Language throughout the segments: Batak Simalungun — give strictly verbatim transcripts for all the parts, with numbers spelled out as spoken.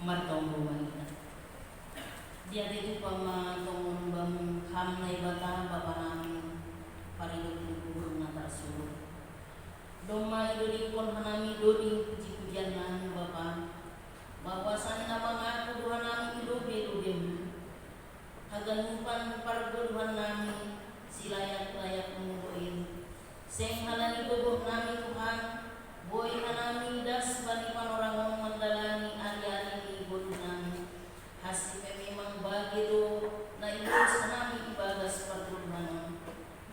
Martonggo ma hita. Diatei tu pamatongon bamu Ham Naibata, Bapa nami, paridop ni uhur na tarsurat. Domma idodikkon hanami doding puji-pujian nami Bapa, bahwasani na mangaku do hanami i lobei-lobeimu. Haganupan pargoluhan nami, silayak-layakmu do i. Seng halani gogoh nami Tuhan, boi hanami das bani panorang on mandalani ari-ari ni goluh nami. Hansi pe memang bage do na iboan hanami ibagas pargoluhan on.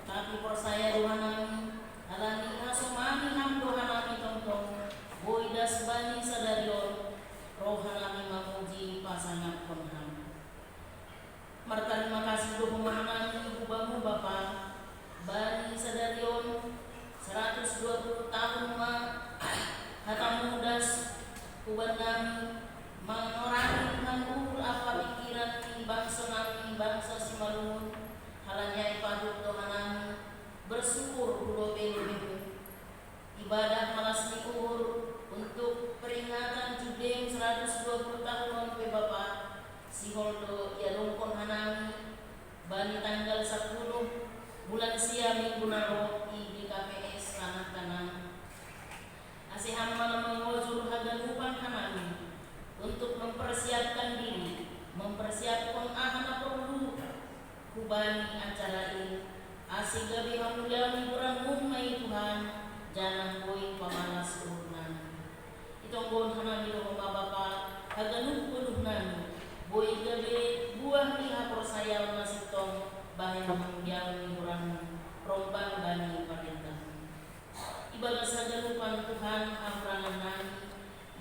Tapi porsaya do hanami, halani ihasomani Ham do hanami tongtong, boi das bani sadari on, roh hanami mamuji pasangapkon Ham. Martarima kasih do hanami hu Bamu Bapa, bani sadari on, saratus dua puluh tahun ma hatamu das huban nami, manorangi Tuhan uhur ampa pingkiran ni bangso nami, bangso Simalungun, halani ai patut do hanami bersyukur hu lobei-lobeimu. Ibadah malas ni uhur untuk peringatan jubileum saratus dua puluh tahun on pe Bapa, sihol do iadongkon hanami bani tanggal sapuluh bulan sia minggu na ro i di K P S Tanah Kanaan. Ase Ham ma na mangojur haganupan hanami untuk mempersiapkan diri, mempersiapkon aha na porlu hubani acara i, ase gabe hamuliaon ni goranMu ma i Tuhan, janah boi pamalas uhur nami. Itonggohon hanami do Ho ma Bapa haganup goluh nami, boi gabe buah ni haporsayaon na sintong bahen hamuliaon ni goranMu, rombang bani parentahMu. Ibagas haganupan Tuhan hahurangan nami,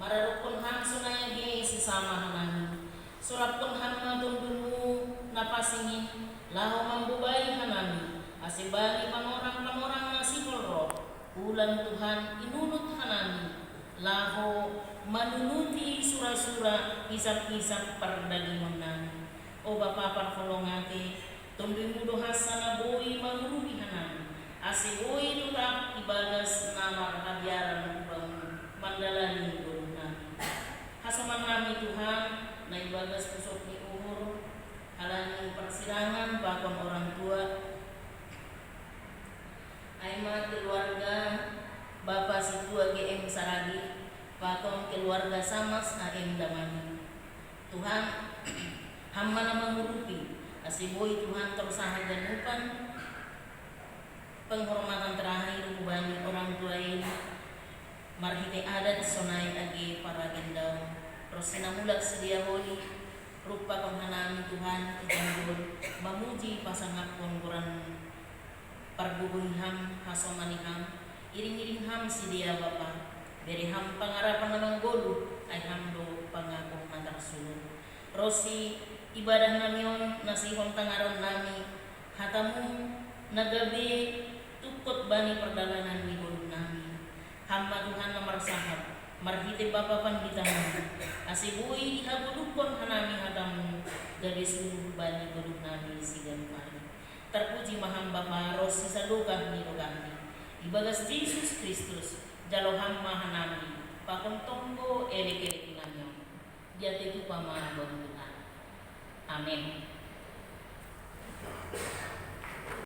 maradophon Ham sonai age sesama hanami. Sorapkon Ham ma TonduyMu na pansing in, laho mambobai hanami, ase bani panorang-panorang na sihol ro, ulang Tuhan inunut hanami, laho manunuti sura-sura hisap-hisap pardagingon nami. O Bapa parholongan ate, TonduyMu do hansa na boi mangurupi hanami, ase boi totap ibagas na marhabiaran hu Bamu mandalani goluh nami. Hasoman nami Tuhan, na ibagas pusok ni uhur, halani parsirangan pakon orang tua, ai ma keluarga Bapa Sintua G M Saragih, pakon keluarga Samas A M Damanik. Tuhan, Ham ma na mangurupi, ase boi Tuhan torus haganupan penghormatan terakhir hubani orang tua i, marhitei adat sonai age paragendaon, ronsi na mulak sidea holi, Rupakan hanami Tuhan, ijanjur mamuji pasangaphon goran pargogohi ham, hasomani ham, iring-iring ham sidea Bapa, bere ham pangarapan na manggoluh, ai ham do pangagoh na tarsulut. Ronsi ibadah nami on nasihon tangaron nami, hatamu na gabe tungkot bani pardalanan ni goluh nami. Ham ma Tuhan na marsahap, marhite Bapa pandita nami, ase boi ihagoluhkon hanami hatamu, gabe suluh bani goluh nami siganup ari. Tarpuji ma ham Bapa ronsi sadokah ni dokahmi. Ibagas Jesus Kristus, jalo ham ma hanami, pakon tonggo elek-elek nami on. Diatei tupa ma Bamu Tuhan. Amen.